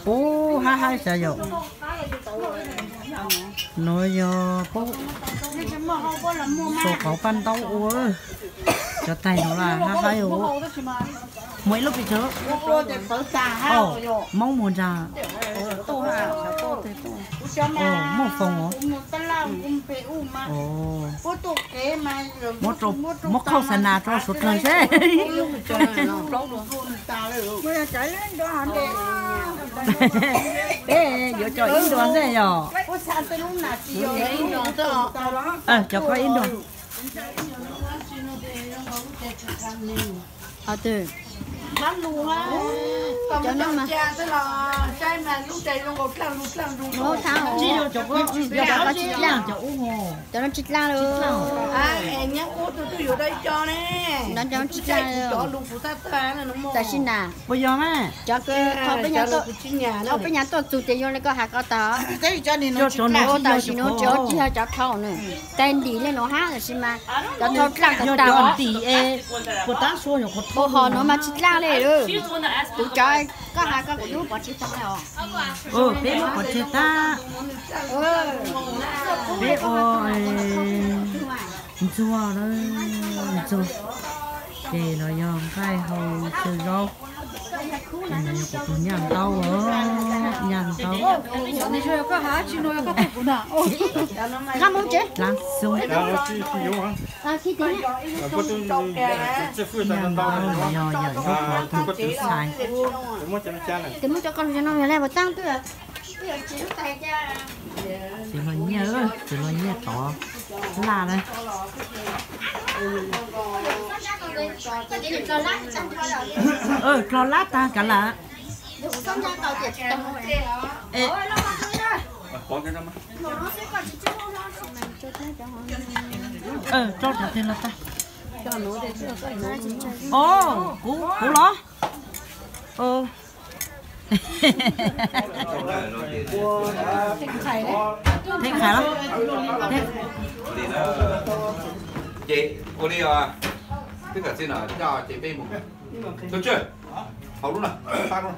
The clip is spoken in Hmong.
Ub, hab haib xav yom. Nuav yog pab suav qauv paj ntaub ua. Cov taig nuav las hab haib ua. Muaj ib lub pes tsawg? Moob muag ntsa. Muaj foom os. Muab khauj xa nas rua suav dlawg seb. Peb yuav coj ib ntua ntej yog. Coj koj ib ntua. Cov no tsis dlaab, cov no tsis dlaab. Cov no tsis dlaab. Tam sim na, cov kws qhov peb nyam tuaj txug ces yog le koj has ko taag. Tam sim nuav tsis yog cov dhau na, tag ntim le nuav hab, tam sim mas cov dhau dlaaj tag tag os. Puas tab sua yog qhov dhau, hom nuav mas tsis dlaaj le. Kuv cov koj has ko kuv lub pov tseg tag le os. Peb lub pov tseg tag. Peb ua ntxuag, ntxuag, ces los yog nqaij hau xyaw zaub. Ces no yog kuv tug nyaj ntaub, nyaj ntaub. Nyaj ntaub los yog yawm zaub qhov tug tub xais. Tes muab cov ko lug no yog le puas taab twb. Txiv hluas nyiaj, txiv hluas nyiaj tod laj na. Dlog lab tag kav lawm. Rau cov teg los tag. O, kuv, kuv los. Theej Qhais los. Ces ua li, twb kom txij no coj ces peb mus. Tus tswv, hauv lub no, pab lub no.